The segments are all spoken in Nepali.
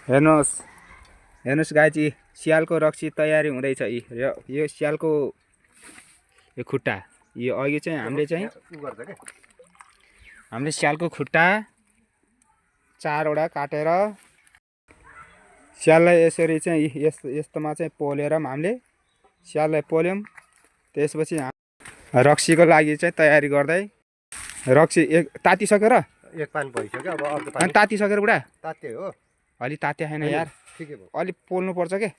हेर्नुहोस् हेर्नुहोस् गाइजी, स्यालको रक्सी तयारी हुँदैछ। यो स्यालको यो खुट्टा, यो अघि चाहिँ हामीले स्यालको खुट्टा 4वटा काटेर स्याललाई यसरी चाहिँ यस्तोमा चाहिँ पोलेर हामीले स्याललाई पोल्यौँ। त्यसपछि रक्सीको लागि चाहिँ तयारी गर्दै रक्सी तातिसकेर एक पानी भइसक्यो। अब अर्को पानी तातिसकेर बुढा ताते हो, अलि ताते छैन यार, अलि पोल्नु पर्छ के।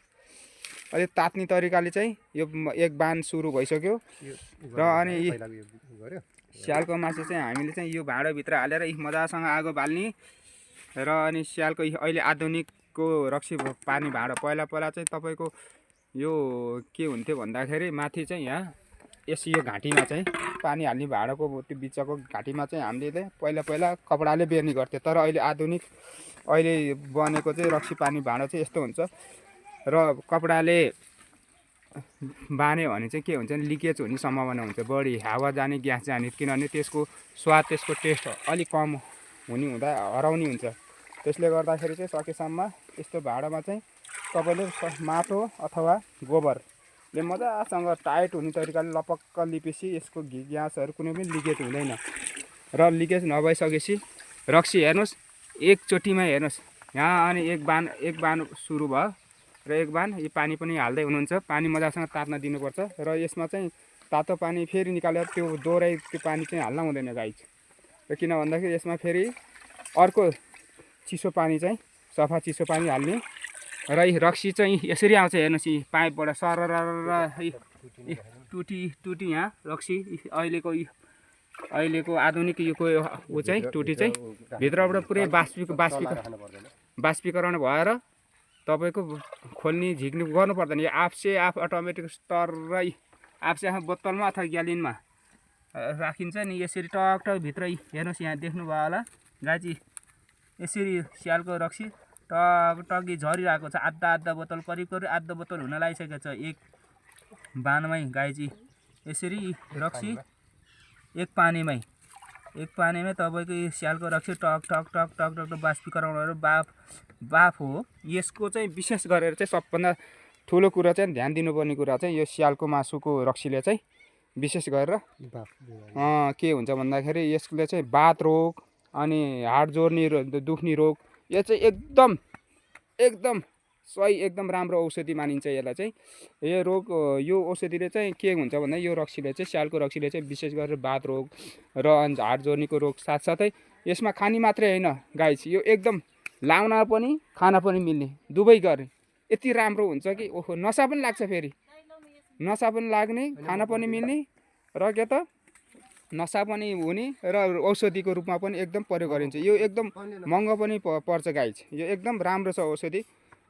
अलि तात्ने तरिकाले चाहिँ यो एक बान सुरु भइसक्यो र अनि स्यालको मासु चाहिँ हामीले चाहिँ यो भाँडोभित्र हालेर मजासँग आगो बाल्ने र अनि स्यालको अहिले आधुनिकको रक्सी पानी भाँडो। पहिला चाहिँ तपाईँको यो के हुन्थ्यो भन्दाखेरि माथि चाहिँ यहाँ यो घाँटीमा चाहिँ पानी हाल्ने भाँडोको त्यो बिचको घाँटीमा चाहिँ हामीले पहिला कपडाले बेर्ने गर्थ्यो। तर अहिले बनेको चाहिँ रक्सी पानी भाँडो चाहिँ यस्तो हुन्छ र कपडाले बान्यो भने चाहिँ के हुन्छ नि, लिकेज हुने सम्भावना हुन्छ, बढी हावा जाने, ग्यास जाने। किनभने त्यसको स्वाद, त्यसको टेस्ट अलिक कम हुने हुँदा हराउने हुन्छ। त्यसले गर्दाखेरि चाहिँ सकेसम्म यस्तो भाँडामा चाहिँ तपाईँले माटो अथवा गोबरले मजासँग टाइट हुने तरिकाले लपक्क लिपेपछि यसको ग्यासहरू कुनै पनि लिकेज हुँदैन। र लिकेज नभइसकेपछि रक्सी हेर्नुहोस् एकचोटिमा हेर्नुहोस् यहाँ, अनि एक बान सुरु भयो र एक बान यो पानी पनि हाल्दै हुनुहुन्छ। पानी मजासँग तात्न दिनुपर्छ र यसमा चाहिँ तातो पानी फेरि निकालेर त्यो दोहोऱ्याइ त्यो पानी चाहिँ हाल्न हुँदैन गाइज। र किन भन्दाखेरि यसमा फेरि अर्को चिसो पानी चाहिँ सफा चिसो पानी हाल्ने र रक्सी चाहिँ यसरी आउँछ। हेर्नुहोस् यी पाइपबाट सरर टुटी यहाँ रक्सी अहिलेको आधुनिक युगको ऊ चाहिँ टुटी चाहिँ भित्रबाट पुरै बाष्पीकरण भएर तपाईँको खोल्ने झिक्ने गर्नु पर्दैन। यो आफ अटोमेटिक तरै आफसे आफ बोतलमा अथवा ग्यालिनमा राखिन्छ नि। यसरी टक भित्र हेर्नुहोस् यहाँ देख्नुभयो होला गाजी, यसरी स्यालको रक्सी टकी झरिरहेको छ। आधा बोतल करिब आधा बोतल हुन लागिसकेको छ एक बानमै गाइजी। यसरी रक्सी एक पानीमै तपाईँको स्यालको रक्सी टक बाष्पीकरण गरेर बाफ हो। यसको चाहिँ विशेष गरेर चाहिँ सबभन्दा ठुलो कुरा चाहिँ ध्यान दिनुपर्ने कुरा चाहिँ यो स्यालको मासुको रक्सीले चाहिँ विशेष गरेर के हुन्छ भन्दाखेरि यसले चाहिँ बात रोग अनि हाड जोड्ने दुख्ने रोग यो चाहिँ एकदम सही, एकदम राम्रो औषधि मानिन्छ यसलाई चाहिँ। यो औषधिले चाहिँ के हुन्छ भन्दा यो रक्सीले चाहिँ स्यालको रक्सीले चाहिँ विशेष गरेर बात रोग र हाड जोड्नेको रोग साथसाथै यसमा खाने मात्रै होइन गाइस, यो एकदम लाउन पनि खाना पनि मिल्ने दुवै गरे यति राम्रो हुन्छ कि ओहो, नसा पनि लाग्छ, फेरि नसा पनि लाग्ने, खाना पनि मिल्ने र के त नसा पनि हुने र औषधिको रूपमा पनि एकदम प्रयोग गरिन्छ। यो एकदम महँगो पनि पर्छ गाइज, यो एकदम राम्रो छ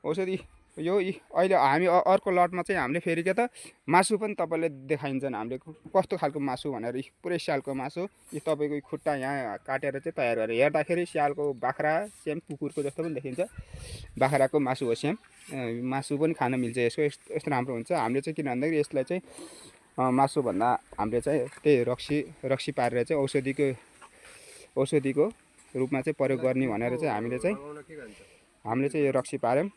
औषधि। यो अहिले हामी अर्को लटमा चाहिँ हामीले फेरि के त मासु पनि तपाईँले देखाइन्छन् हामीले कस्तो खालको मासु भनेर। पुरै स्यालको मासु यो तपाईँको खुट्टा यहाँ काटेर चाहिँ तयार गरेर हेर्दाखेरि स्यालको बाख्रा सेम कुकुरको जस्तो पनि देखिन्छ। बाख्राको मासु हो सेम, मासु पनि खान मिल्छ यसको, यस्तो राम्रो हुन्छ। हामीले चाहिँ किन भन्दाखेरि यसलाई चाहिँ मासुभन्दा हामीले चाहिँ त्यही रक्सी पारेर चाहिँ औषधिको रूपमा चाहिँ प्रयोग गर्ने भनेर चाहिँ हामीले चाहिँ यो रक्सी पार्यौँ।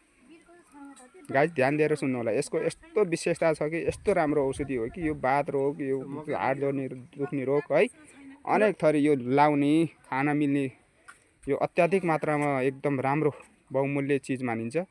गाइस ध्यान दिएर सुन्नु होला, यसको यस्तो विशेषता छ कि यस्तो राम्रो औषधि हो कि यो बात रोग, यो हाड जोड्ने दुख्ने रोग है, अनेक थरी यो लाउने खाना मिल्ने यो अत्याधिक मात्रामा एकदम राम्रो बहुमूल्य चिज मानिन्छ।